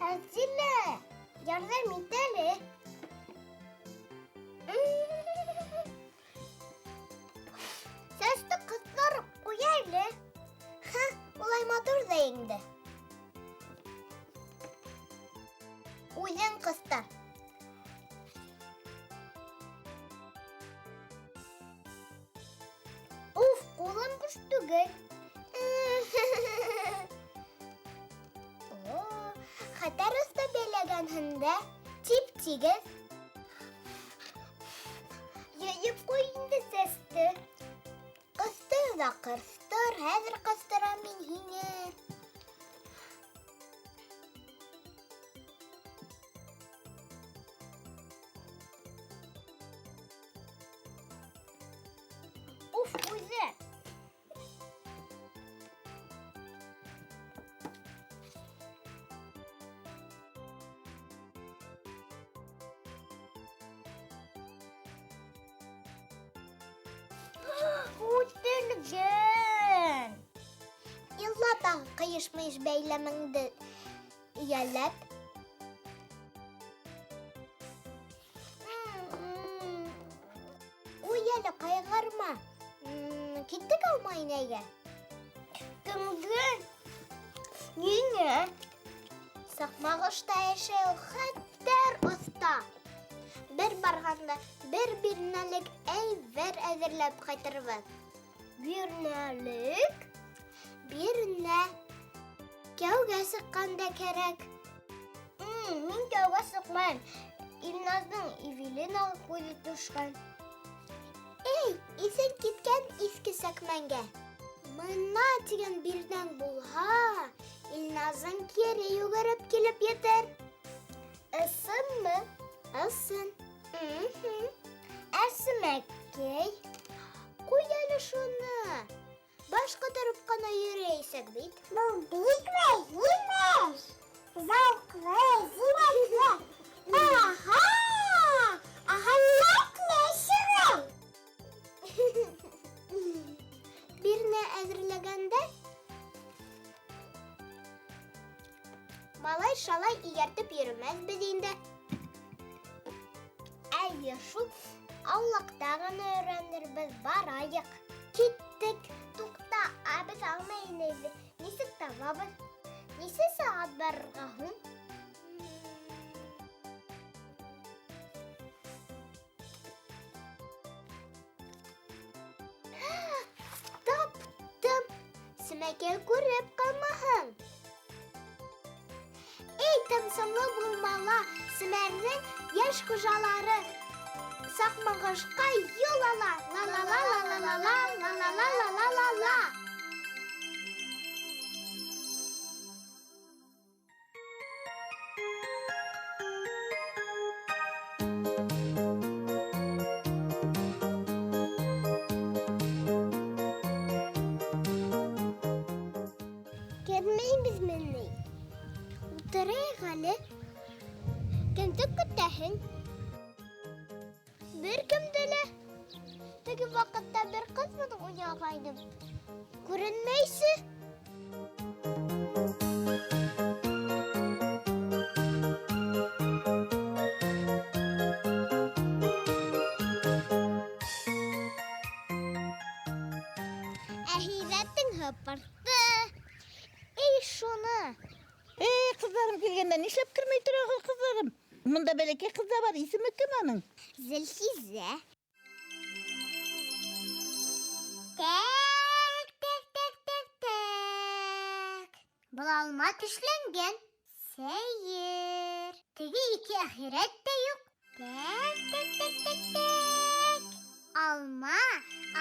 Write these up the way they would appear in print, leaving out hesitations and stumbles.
Әзилә, ярҙам ит әле. Сәсте ҡыҫтырып ҡуй әле. Ха, улай матур ҙа инде. Үҙең ҡыҫтыр. Уф, ҡулым буш түгел. О, хәтәр оҫта бәйләгәнһең дә. Тип-тигеҙ. Йыйып ҡуй инде сәсте. Ҡыҫтыр ҙа ҡыҫтыр, хәҙер ҡыҫтырам мин һине. Уф, үҙе. Үтелгән. Илла тағы ҡыйыш-мыйыш бәйләмеңде йәлләп. Уй әле, ҡайғырма. Киттек Алма инәйгә. Кемгә? Ниңә? Саҡмағошта йәшәй ул хәтәр оҫта. Бер барғанда бер бирнәлек әйбер әҙерләп ҡайтырбыҙ. Бирнәлек? Бирнә. Кәүгә сыҡҡанда кәрәк. Мин кәүгә сыҡмайым. Илназдың Эвелинаға күҙе төшкән. Эй, иҫең киткән иҫке сәкмәнгә. Мына тигән бирнәң булһа, Илназың кире йүгереп килеп етер. Ысынмы? Ысын. Ә Сәмәкәй? Ҡуй әле шуны. Баш ҡатырып ҡына йөрөйсәк бит. Был бик мөһим эш. Зауыҡлы, зиннәтле. Аһа! Әһәмиәтле шөғөл. Бирнә әҙерләгәндә малай-шалай эйәртеп йөрөмәҫбеҙ инде. Әйе шул, аулаҡта ғына өйрәнербеҙ, барайыҡ. Киттек. Туҡта, ә беҙ Алма инәйҙе нисек табабыҙ? Нисә сәғәт барырға һуң? Таптым! Сәмәкәй күреп ҡалмаһын. Эй, тынсымлы булмала, Семәрҙең йәш хужалары Саҡмағошҡа юл ала. Ла-ла-ла-ла-ла-ла-ла, ла-ла-ла-ла-ла-ла-ла. Кермәйбеҙме ни? Ултырайыҡ әле. Кемде көтәһең? Бер кемде лә. Теге ваҡытта бер ҡыҙ менән уйнағайным. Күренмәйсе. Әһирәтең һыпыртты. Эй, шуны. Эй, ҡыҙҙарым килгәндә нишләп кермәй тораһығыҙ, ҡыҙҙарым? Мында бәләкәй ҡыҙ ҙа бар, исеме кем аның? Зөлхизә. Тәк, тәк, тәк, тәк, тәк. Был алма төшләнгән. Сәйер. Теге ике әхирәт тә юҡ. Тәк, тәк, тәк, тәк, тәк. Алма,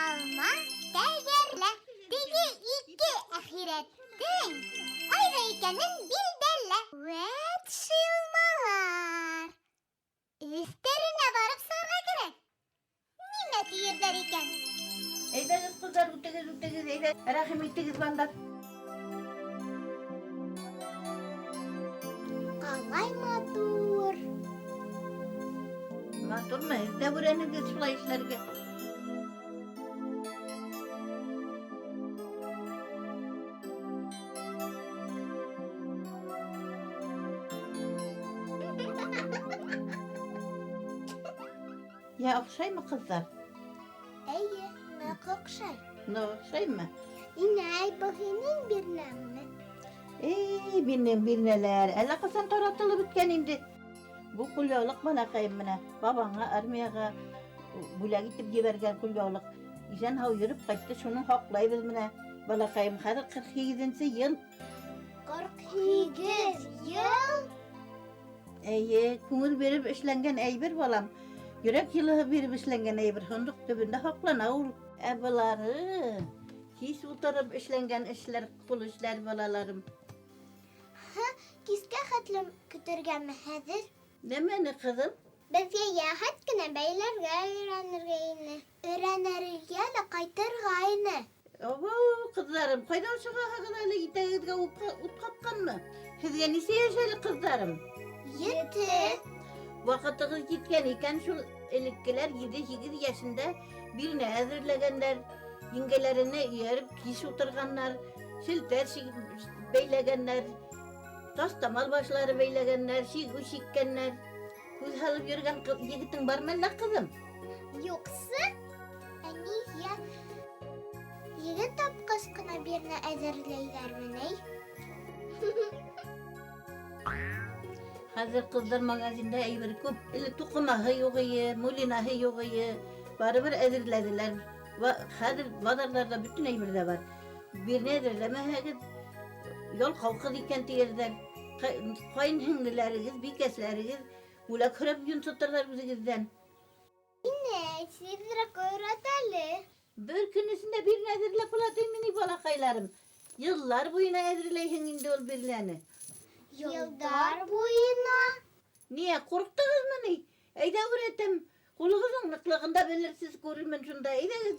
алма тәгәрлә. Теге ике әхирәттең ҡайҙа икәнен билдәлә. Вәт шилмалар. Өҫтәренә барып сығырға кәрәк. Нимә тиерҙәр икән? Әйҙәгеҙ, ҡыҙҙар, үтегеҙ, үтегеҙ, әйҙә. Рәхим итегеҙ бында. Ҡалай матур. Матурмы? Һеҙ ҙә өйрәнегеҙ шулай эшләргә. Я оҡшаймы, ҡыҙҙар? Эйе, ныҡ оҡшай. Ныҡ оҡшаймы? Инәй, был һинең бирнәңме? Эй, минең бирнәләр әллә ҡасан таратылып бөткән инде. Был ҡулъяулыҡ, балаҡайым, менә бабаңа армияға бүләк итеп ебәргән ҡулъяулыҡ. Иҫән һау йөрөп ҡайтты, шуны һаҡлайбыҙ менә. Балаҡайым, хәҙер 48-нсе йыл. 48 йыл? Эйе, күңел биреп эшләнгән әйбер, балам. Йөрәк йылыһы биреп эшләнгән әйбер һандыҡ төбөндә һаҡлана ул. Ә былары кис ултырып эшләнгән эшләр, ҡул эшләр, балаларым. Кискә хәтлем көтөргәме хәҙер? Нәмәне, ҡыҙым? Беҙгә йәһәт кенә бәйләргә өйрәнергә ине. Өйрәнергә лә ҡайтырға ине. Абау, ҡыҙҙарым, ҡайҙа ашығаһығыҙ әле, итәгегеҙгә ут ҡапҡанмы? Һеҙгә нисә йәш әле, ҡыҙҙарым? 7. Ваҡытығыҙ еткән икән шул. Элеккеләр 7-8 йәшендә бирнә әҙерләгәндәр, еңгәләренә эйәреп кис ултырғаннар, селтәр бәйләгәндәр, таҫтамал башлары бәйләгәндәр, сигеү сиккәндәр. Күҙ һалып йөрөгән егетең бармы әллә, ҡыҙым? Юҡсы. Ә нигә егет тапҡас ҡына бирнә әҙерләйҙәрме ни? Хәҙер ҡыҙҙар магазинда әйбер күп. Элек туҡымаһы юҡ ине, мулинаһы юҡ ине. Барыбер әҙерләделәр. Хәҙер баҙарҙарҙа бөтөн әйбер ҙә бар. Бирнә әҙерләмәһәгеҙ, ялҡау ҡыҙ икән тиерҙәр. Ҡайын һеңлеләрегеҙ, бикәсләрегеҙ бүләк һорап йонсоторҙар үҙегеҙҙән. Инәй, тиҙерәк өйрәт әле. Бер көн эсендә бирнә әҙерләп була тиме ни, балаҡайларым? Йыллар буйына әҙерләйһең инде ул бирнәне. Йылдар буйына? Ниә, ҡурҡтығыҙмы ни? Әйҙә өйрәтәм. Ҡулығыҙҙың ныҡлығын да белерһеҙ, күрермен шунда. Әйҙәгеҙ.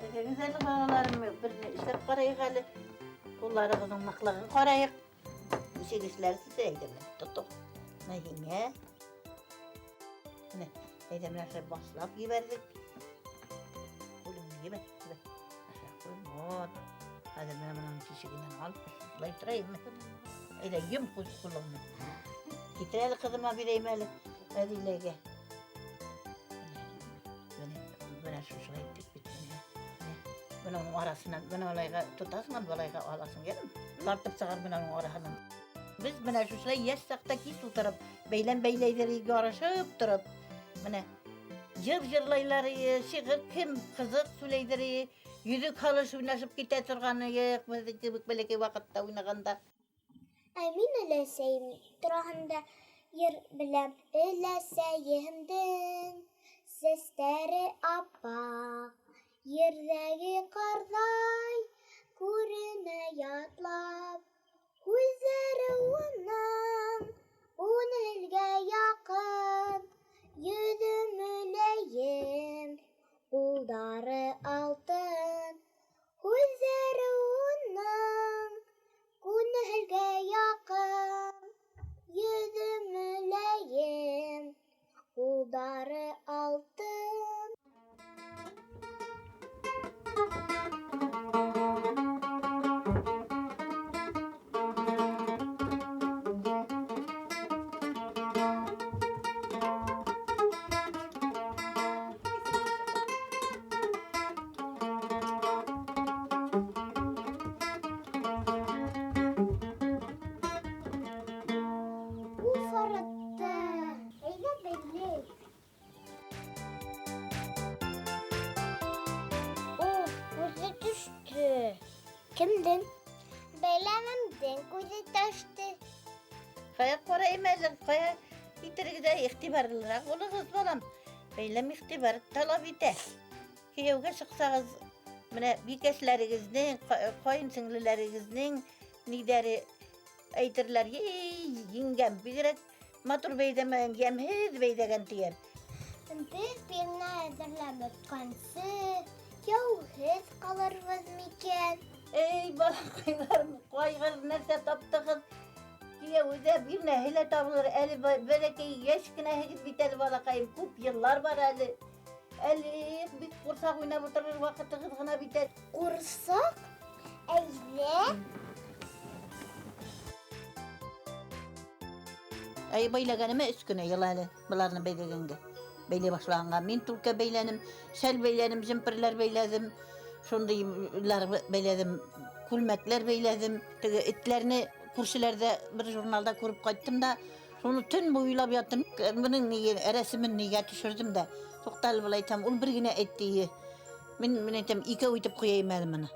Әйҙәгеҙ әле, балаларым, бер эшләп ҡарайыҡ әле. Ҡулларығыҙҙың ныҡлығын ҡарайыҡ. Нисек эшләрһегеҙ, әйҙә менә тотоҡ. Менә һиңә. Менә, әйҙә менә шулай башлап ебәрҙек. Ҡулыңды ебәр, ебәр. Вот. Хәҙер менә бының тишегенән алып, шулай торайыммы? Әйҙә, йом ҡулыңды. Китер әле ҡыҙыма бирәйем әле, Әҙиләгә. Менә, менә шушылай итеп бит, менә. Менә. Бына уның араһынан, бына былайға тотаһың, былайға алаһың, йәме? Тартып сығар бына уның араһынан. Беҙ менә шушылай йәш саҡта кис ултырып, бәйләм бәйләйҙәр, ярышып тороп, менә йыр йырлайлар, шиғыр кем ҡыҙыҡ һөйләйҙәр, йөҙөк һалыш уйнашып китә торған беҙҙең кеүек бәләкәй ваҡытта уйнағанда. Ә мин өләсәйем тураһында йыр беләм. Өләсәйемдең сәстәре аппаҡ, ерҙәге ҡарҙай күренә ятлап. Күҙҙәре уның күңелгә яҡын, йөҙө мөләйем, ҡулдары алтын. Күҙҙәре уның күңелгә яҡын, йөҙө мөләйем, ҡулдары алтын. Кемдең? Бәйләмемдең күҙе төштө. Ҡая ҡарайым әле, ҡая китерегеҙ ҙә иғтибарлыраҡ булығыҙ, балам. Бәйләм иғтибар талап итә. Кейәүгә сыҡсағыҙ, менә бикәсләрегеҙҙең, ҡайын сеңлеләрегеҙҙең ниҙәре әйтерләр, ей, еңгәм, бигерәк матур бәйҙәмәгән, йәмһеҙ бәйҙәгән тиер. Беҙ бирнә әҙерләп бөткәнсе, яуһыҙ ҡалырбыҙ микән? Эй, балаҡайларым, ҡайғыр нәрсә таптығыҙ? Кейәүҙә бирнәһе лә табылыр. Әле бәләкәй йәш кенәһегеҙ бит әле, балаҡайым, күп йыллар бар әле. Әле бик ҡурсаҡ уйнап ултырыр ваҡытығыҙ ғына бит әле. Ҡурсаҡ? Әйҙә. Әй, бәйләгәнемә өс кенә йыл әле быларны бәйләгәнгә. Бәйләй башлағанға. Мин түлке бәйләнем, шәл бәйләнем, жемперләр бәйләҙем, шундыйлар бәйләҙем, күлмәкләр бәйләҙем. Теге этләрне күршеләрҙә бер журналда күреп ҡайттым да, шуны төн буйы уйлап яттым. Бының нигә, рәсемен нигә төшөрҙөм дә. Туҡта әле былай әйтәм, ул бер генә эт тие. Мин әйтәм, икәү итеп ҡуяйым әле быны.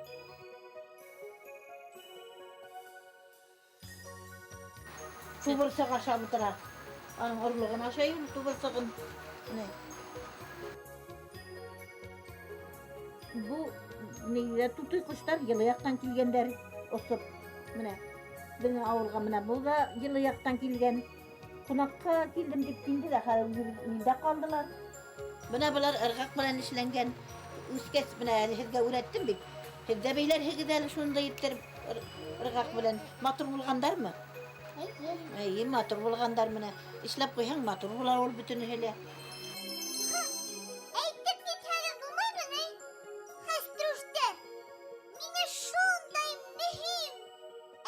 Тубырсыҡ ашап ултыра. Аның орлоғон ашай ул тубырсығын. Менә. Бу нигә тутый ҡоштар йылы яҡтан килгәндәр осоп. Менә беҙҙең ауылға менә был да йылы яҡтан килгән. Ҡунаҡҡа килдем тип килде лә, хәҙер миндә ҡалдылар. Бына былар ырғаҡ менән эшләнгән. Үҫкәс менә әле һеҙгә өйрәттем бит. Һеҙ ҙә бәйләрһегеҙ әле шундай иттереп ырғаҡ белән. Матур булғандармы? Эйе. Эйе, матур булғандар менә. Эшләп ҡуйһаң, матур була ул бөтөнөһө лә. Әйтеп китһәгеҙ булмаймы ни? Хәстрүштәр, мине шундай мөһим,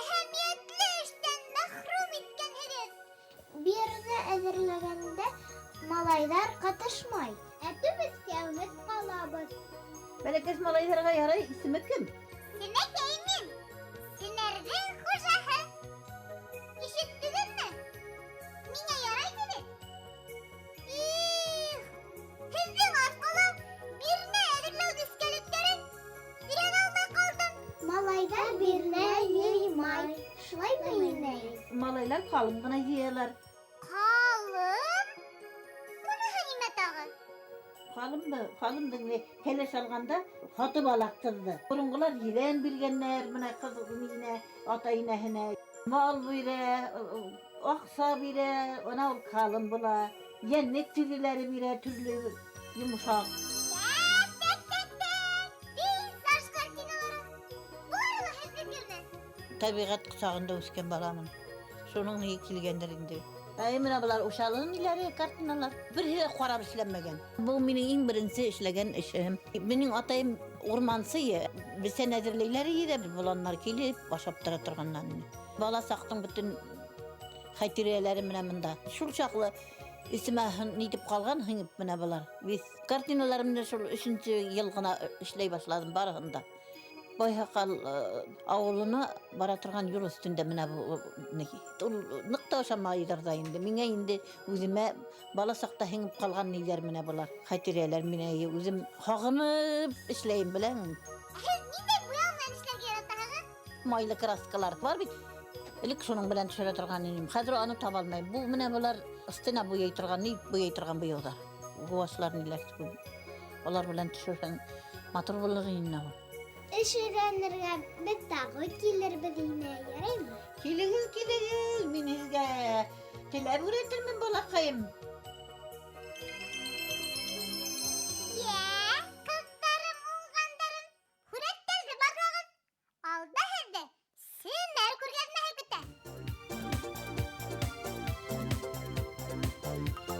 әһәмиәтле эштән мәхрүм иткәнһегеҙ. Бирнә әҙерләгәндә малайҙар ҡатышмай. Ә икәүбеҙ ҡалабыҙ. Бәләкәс малайҙарға ярай, исеме кем? Сәмәкәй мин. Сенәрҙең хужаһы. Ишеттегеҙме? Миңә ярай тибеҙ. Их, һеҙҙең арҡала бирнә әҙерләү нескәлектәрен өйрәнә алмай ҡалдым. Малайҙар бирнә йыймай. Шулаймы, инәй? Малайлар ҡалым ғына йыялар. Ҡалым? Быныһы нимә тағы? Ҡалымды, ҡалымды ни, кәләш алғанда һатып ала ҡыҙҙы. Боронғолар елән биргәндәр, бына ҡыҙ инә, ата-инәһенә. Мал бирә, аҡса бирә, бына ул ҡалым була. Йәнлек тиреләре бирә, төрлө йомшаҡ. Так, так, так, так. Пейзаж картиналары. Былары ла һеҙҙекеме? Тәбиғәт ҡосағында үҫкән баламын. Шуның ни килгәндер инде. Әй, менә былар Ушалының ниләре, картиналар. Береһе лә ҡарап эшләнмәгән. Был минең иң беренсе эшләгән эшем. Минең атайым урмансы, бесән әҙерләйләр ине дә, боланнар килеп ашап тора торғаннан. Бала саҡтың бөтөн хәтирәләре менә мында. Шул чаҡлы исемә нитеп ҡалған һеңеп менә былар. Бит картиналарымны шул өсөнсө йыл ғына эшләй башланым барыһын да. Байһаҡал ауылына бара торған юл өҫтөндә менә бу ни. Ул ныҡ та ошамайҙыр ҙа инде. Миңә инде үҙемә бала саҡта һеңеп ҡалған ниҙәр менә былар. Хәтирәләр менә үҙем һағынып эшләйем, беләңме? Һеҙ ниндәй буяу менән эшләргә яратаһығыҙ? Майлы краскалар бар бит. Элек шуның белән төшөрә торған инем. Хәҙер аны таба алмайым. Бу менә былар стена буяй торған, ни буяй торған буяуҙар. Гуашлар ниләр күп. Алар белән төшөрһәң матур булыр ине ул. Эш өйрәнергә беҙ тағы килербеҙ, инәй, яраймы? Килегеҙ, килегеҙ, мин һеҙгә теләп өйрәтермен, балаҡайым. Йә, ҡыҙҙарым, уңғандарым, һүрәттәрҙе башлағыҙ. Алда һеҙҙе сенәр күргәҙмәһе көтә.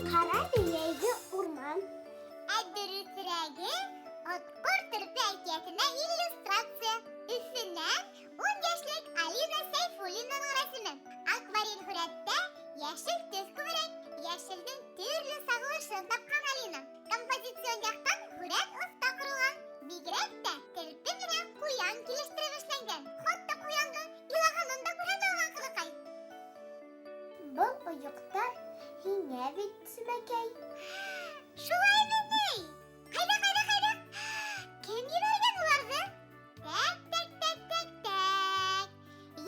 Ҡара йәйге урман. Ә дөрөҫөрәге, отҡор төрпө әкиәтенә иллюстрация. Өфөнән 10 йәшлек Алина Сәйфуллинаның рәсеме. Акварель һүрәттә йәшел төҫ күберәк, йәшелдең төрлө сағылышын тапҡан Алина. Композицион яҡтан һүрәт оҫта ҡоролған. Бигерәк тә терпе менән ҡуян килештереп эшләнгән. Хатта ҡуянды илағанын да күрһәтә алған ҡыҙыҡай. Был ойоҡтар һиңә бит, Сәмәкәй. Шулаймы ни? Ҡайҙа, ҡайҙа, ҡайҙа? Кем ебәргән уларҙы? Тәк, тәк, тәк, тәк, тәк.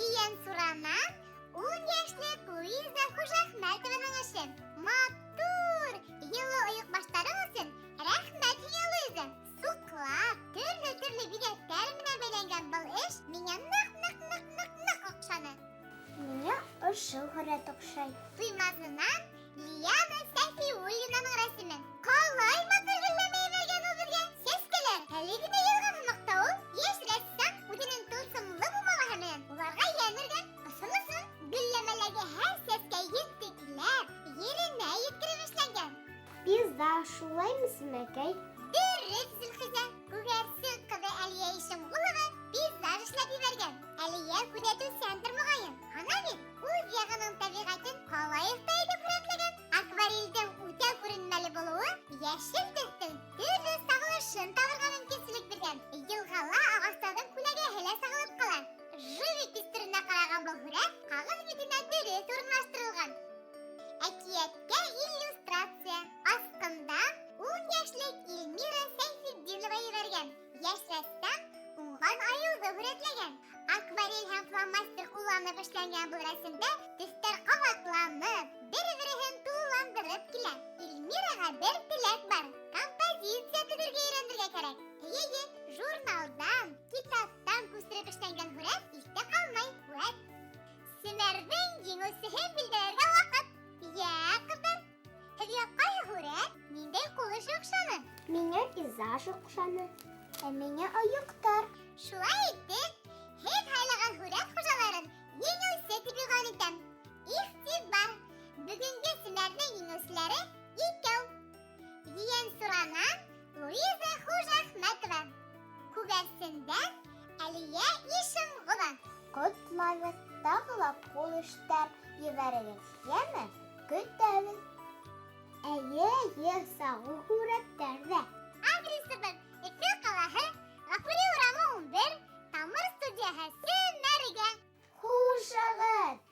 Ейән Суранан 10 йәшлек Луиза Хужәхмәтованың эше. Матур, йылы ойоҡбаштарың өсөн рәхмәт һиңә, Луиза. Суҡлар, төрлө-төрлө биҙәктәр менән бәйләнгән был эш миңә ныҡ, ныҡ, ныҡ, ныҡ, ныҡ оҡшаны. Миңә ошо һүрәт оҡшай. Туймазынан Лиана Сәфиуллинаның рәсеме. Ҡалай матур гөлләмә ебәргән ул беҙгә. Сәскәләр әле генә йыйылған һымаҡ та ул. Йәш рәссам үҙенең тылсымлы булмауы менән уларға йән өргән. Ошоноһон гөлләмәләге һәр сәскә ентекләп, еренә еткереп эшләнгән. Пейзаж шулаймы, Сәмәкәй? Дөрөҫ, Зөлхизә. Күгәрсен ҡыҙы Әлиә Ишемғолова пейзаж эшләп ебәргән. үтә күҙәтеүсәндер, моғайын. Ана бит, үҙ яғының тәбиғәтен ҡалай оҫта итеп һүрәтләгән. Акварелдең үтә күренмәле булыуы йәшел төҫтөң төрлө сағылышын табырға мөмкинселек биргән. Йылғала ағастарҙың күләгәһе лә сағылып ҡала. Живопись төрөнә ҡараған был һүрәт ҡағыҙ битенә дөрөҫ урынлаштырылған. Әкиәткә иллюстрация. Асҡындан 10 йәшлек Эльмира Сәйфетдинова ебәргән. Йәш рәссам уңған айыуҙы һүрәтләгән. Акварель һәм фломастер ҡулланып эшләнгән был рәсемдә төҫтәр ҡабатланып, бер-береһен тулыландырып килә. Эльмираға бер теләк бар. Композиция төҙөргә өйрәнергә кәрәк. Эйе, журналдан, китаптан күсереп эшләнгән һүрәт иҫтә ҡалмай. Вәт. Семәрҙең еңеүсеһен билдәләргә ваҡыт. Йә, ҡыҙҙар, һеҙгә ҡайһы һүрәт, ниндәй ҡул эше оҡшаны? Миңә пейзаж оҡшаны, ә миңә аяҡтар. Шулай итеп, һеҙ һайлаған һүрәт хужаларын еңеүсе тип иғлан итәм. Иғтибар! Бөгөнгө семәрҙең еңеүселәре икәү. Ейәнсуранан Луиза Хужахмәтова, Күгәрсендән Әлиә Ишемғолова. Ҡотлайбыҙ, тағы ла ҡул эштәр ебәрегеҙ, йәме? Көтәбеҙ. Эйе, эйе, сағыу һүрәттәр ҙә. Адресыбыҙ: Өфө ҡалаһы, Ғафури урамы 11, Тамыр студияһы, Семәргә. Хушығыҙ!